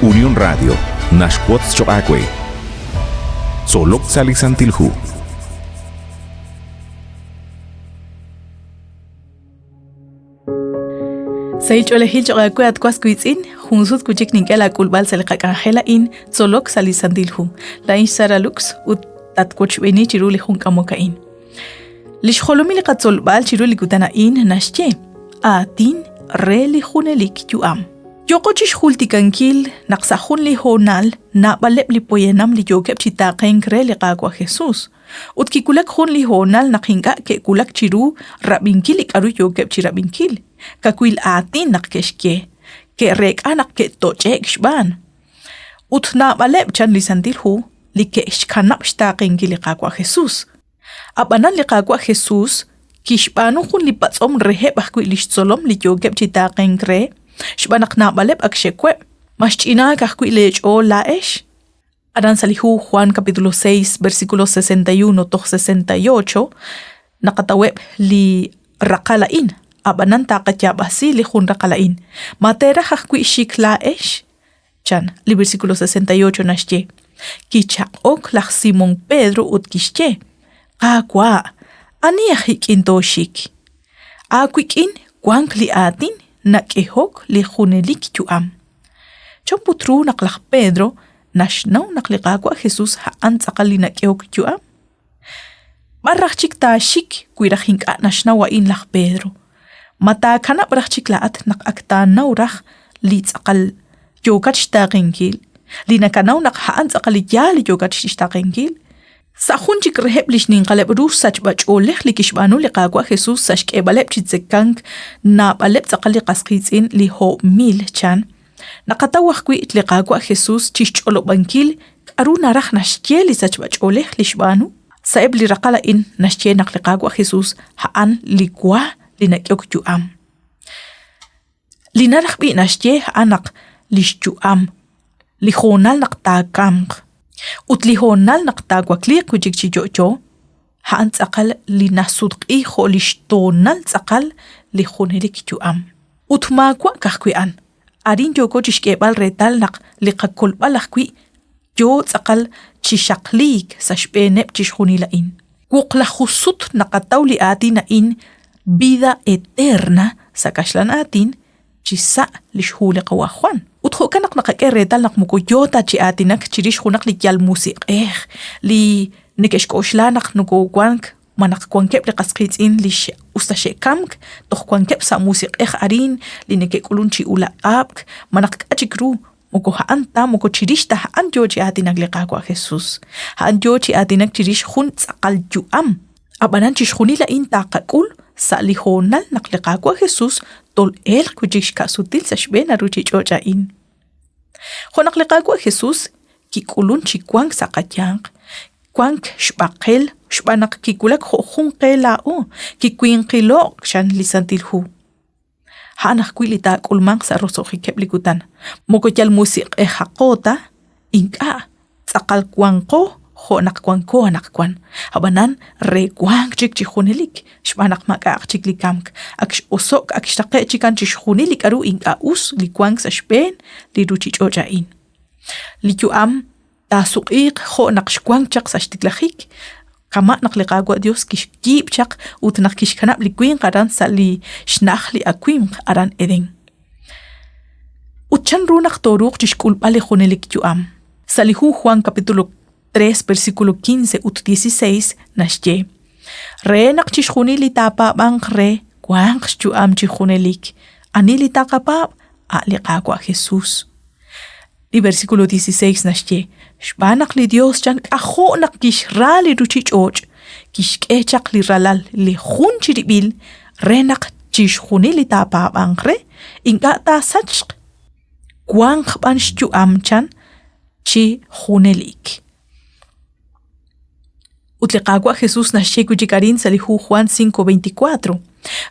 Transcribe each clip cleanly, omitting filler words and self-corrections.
Unión Radio naxwotz choq' aawe. Tzolok sa' li Santil Hu. Sahil ch'oolejil choq' aawe at was wiitz'in, jun sut wi' chik nink'e laak'ulb'al sa' li qak'anjel a'in, Tzolok sa' li Santil Hu. Laa'in xSara Lux ut tatwochb'eeni chiru li jun k'amok a'in. Li xjolomil li qatzolb'al chiru li kutan a'in naxye, Aatin re li junelik yu'am. Yooqo chi xjultikankil naq sa' jun li hoonal naab'aleb' li poyanam li yookeb' chi taaqenk re li Qaawa' Jesus. Ut kiwulak jun li hoonal naq ink'a' ke'wulak chiru rab'inkil li k'aru yookeb' chi rab'inkil. Kawil aatin naq ke'xye. Ke'reek'a naq ke'toch'e'k xb'aan. Ut naab'aleb' chan li Santil Hu li ke'xkanab' xtaaqenkil li Qaawa' Jesus. Ab'anan li Qaawa' Jesus kixb'aanu jun li patz'om reheb' ajwi' li xtzolom li yookeb' chi taaqenk re, xb'aan naq naab'aleb' ak xe'web', Ma xch'inaak ajwi' leech'ool laa'ex? Aran sa' li hu Juan capítulo 6 versículo 61 toj 68 naqataweb' li raqal a'in, ab'anan taqayaab'asi li jun raqal a'in. Ma teeraj ajwi' xik laa'ex? Chan, li versículo 68 naxye, Kichaq'ok laj Simón Pedro ut kixye, Qaawa', ani aj ik'in tooxik? Aawik'in wank li aatin nak'ehok li junelik yu'am. Chan put ru naq laj Pedro naxnaw naq li Qaawa' Jesús a'an tz'aqal li nak'ehok yu'am? B'ar raj chik taaxik wi raj ink'a' naxnaw a'in laj Pedro? Ma taakanab' raj chik laa'at naq ak taanaw raj li tz'aqal yookat xtaaqenkil, li nakanaw naq a'an tz'aqal li yaal li yookat xtaaqenkil? Sa' jun chik reheb' li xninqaleb' ru sachb'a-ch'oolej li kixb'aanu li Qaawa' Jesus sa' xk'eeb'aleb' chi tzekank naab'aleb' tz'aqal li qas qiitz'in li ho'mil chan, Naqataw ajwi' li Qaawa' Jesus chi xch'olob'ankil k'aru naraj naxye li sachb'ach'oolej li xb'aanu. Sa'eb' li raqal a'in naxye naq li Qaawa' Jesus a'an li wa li nak'ehok yu'am. Li naraj b'i' naxye a'an naq li xyu'am, li hoonal naq taakamq ut li hoonal naq taawakliiq wi' chik chi yo'yo, a'an tz'aqal li nasutq'i jo' li xtoonal tz'aqal li junelik yu'am. Ut maawa' ka'ajwi' a'an, arin yooko chixk'eeb'al reetal naq li qakolb'al ajwi' yoo tz'aqal chi xaqliik sa' xb'eeneb' chixjunil a'in. Wuqlaju sut naqataw li aatin a'in vida eterna sa' kaxlan aatin chi sa' lix hu li Qawa' Jwan. Ut jo'kan naq naqak'e reetal naq moko yoo ta chi aatinak chirix junaq li yal musiq'ej li neke'xk'oxla naq nokowank ma naq wankeb' li qas qiitz'in li us ta xe'kamk, toj wankeb' sa' musiq'ej arin li neke'k'ulun chi ula'ab'k, ma naq k'a' chik ru, moko a'an ta, moko chirix ta a'an yoo chi aatinak li Qaawa' Jesus. A'an yoo chi aatinak chirix jun tz'aqal yu'am. Ab'anan chixjunil a'in taqak'ul sa' li hoonal naq li Qaawa' Jesus tol'elq wi' chik xka'sutil sa' xb'een a ruuchich'och' a'in. Jo' naq li Qaawa' Jesus kik'ulun chi wank sa' qayanq, wank xb'aqel xb'aan naq kiwulak jo' jun qe laa'o, kiwinqilo'k chan li Santil Hu. A'an ajwi' li taak'ulmanq sa' roso'jikeb' li kutan. Moko yal musiq'ejaqo ta, ink'a', tz'aqal wanqo jo' naq wanko anaqwan, ab'anan re wank chik chi junelik, xb'aan naq maak'a'aq chik li kamk, ak x'oso'k ak xraqe'k chikan chixjunil li k'aru ink'a' us li wank sa' xb'een li ruuchich'och' a'in. Li yu'am taasuq'iiq jo' naq xwank chaq sa' xtiklajik, kama' naq li Qaawa' Yos kixyiib' chaq ut naq kixkanab' li winq aran sa' li xna'aj li awimq aran Edén. Ut chanru naq tooruuq chixk'ulb'al li junelik yu'am? Sa' li hu Juan capítulo 3 versículo 15 ut 16 naxye, Re naq chixjunil li taapaab'anq re wanq xyu'am chi junelik. Ani li taqapaab'? A' li Qaawa' Jesus. Li versículo 16 naxye, Xb'aan naq li Dios chan k'ajo' naq kixra li ruchich'och', kixk'e chaq li Ralal li jun chirib'il re naq chixjunil li taapaab'anq re ink'a' taasachq, wanq b'an xyu'am chan chi junelik. Ut li Qaawa' Jesus naxye wi' chik arin sa' li hu Juan 5:24,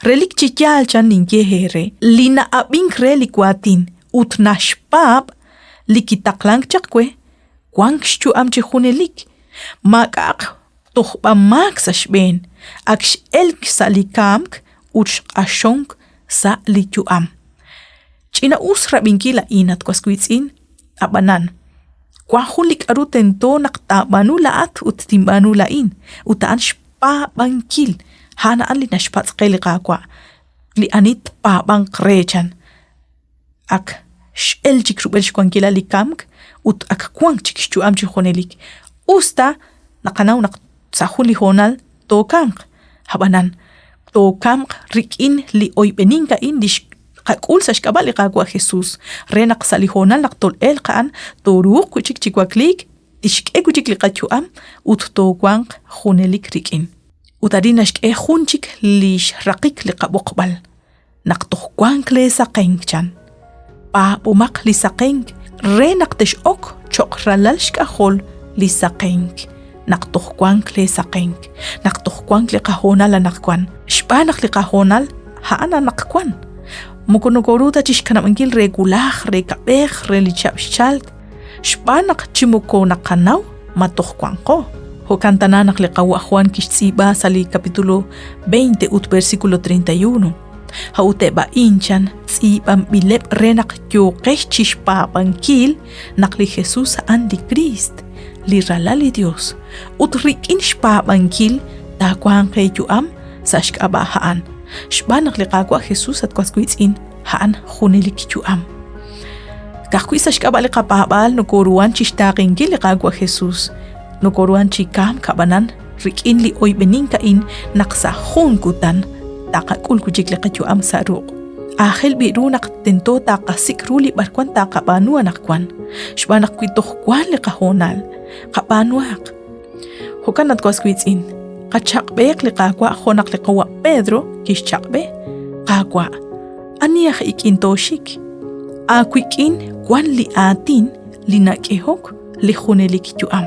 Relik chi yaal chan ninye eere, li na'ab'ink re li waatin ut naxpaab' li kitaqlank chaq we, wank xyu'am chi junelik, maak'a'aq tojb'a-maak sa' xb'een, ak x'elk sa' li kamk ut xq'axonk sa' li yu'am. Ch'ina-us rab'inkil a'in, at was wiitz'in. A'b'anan, wan jun li k'a'ru tento naq taab'aanu laa'at ut tinb'aanu laa'in, ut a'an xpaab'ankil. A'an a'an li naxpatz' qe li Qaawa', li ani tpaab'anq re chan. Ak x'el chik rub'el xwankilal li kamk ut ak wank chik xyu'am chi junelik. Us ta naqanaw naq sa' jun li hoonal tookamq, ab'anan tookamq rik'in li oyb'enink a'in li xqak'ul sa' xk'ab'a' li Qaawa' Jesús, re naq sa' li hoonal naq tol'elq a'an tooruuq wi' chik chi wakliik, tixk'e wi' chik li qayu'am ut toowanq junelik rik'in. Ut arin naxk'e jun chik li xraqik li qab'oqb'al. Naq toj wank lee saqenk, chan. Paab'omaq li saqenk re naq tex'ok cho'q ralal xk'ajol li saqenk. Naq toj wank lee saqenk, naq toj wank li qahoonal anaqwan, xb'aan naq li qahoonal a'an anaqwan. Moko nokoru ta chixkanab'ankil re wulaj, re kab'ej, re li chihab' xchalk, xb'aan naq chi moko naqanaw ma toj wanqo. Jo'kan tana naq li qawa' Juan kixtz'iib'a sa' li capítulo 20 ut versículo 31. A'ut eb' a'in chan tz'iib'anb'ileb' re naq yooqex chi xpaab'ankil naq li Jesus a'an li Kriist, li Ralal li Yos, ut rik'in xpaab'ankil taawanq eeyu'am sa' xk'ab'a' a'an. Xb'aan naq li Qaawa' Jesus, at was wiitz'in, a'an junelik yu'am. Ka'ajwi' sa' xk'ab'a' li qapaab'aal nokoruhan chi xtaaqenkil li Qaawa' Jesus, nokoruhan chi kamk ab'anan rik'in li oyb'enink a'in naq sa' jun kutan taqak'ul wi' chik li qayu'am sa' ruq'. Aajel b'i' ru naq tento taqasik' ru li b'arwan taqab'aanu anaqwan, xb'aan naq wi toj wank li qahoonal, qab'aanuhaq. Jo'kan at was wiitz'in, qachaq'b'eeq li Qaawa' jo' naq li qawa' Pedro kixchaq'b'e, Qaawa', ani aj ik'in tooxik? Aawik'in wan li aatin li nak'ehok li junelik yu'am.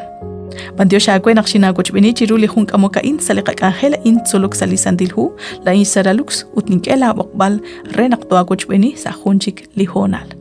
B'antiox aawe naq xinaawochb'eeni chiru li jun k'amok a'in sa' li qak'anjel a'in tzolok sa' li Santil Hu, laa'in Sara Lux ut nink'e laab'oqb'al re naq toawochb'eeni sa' jun chik li hoonal.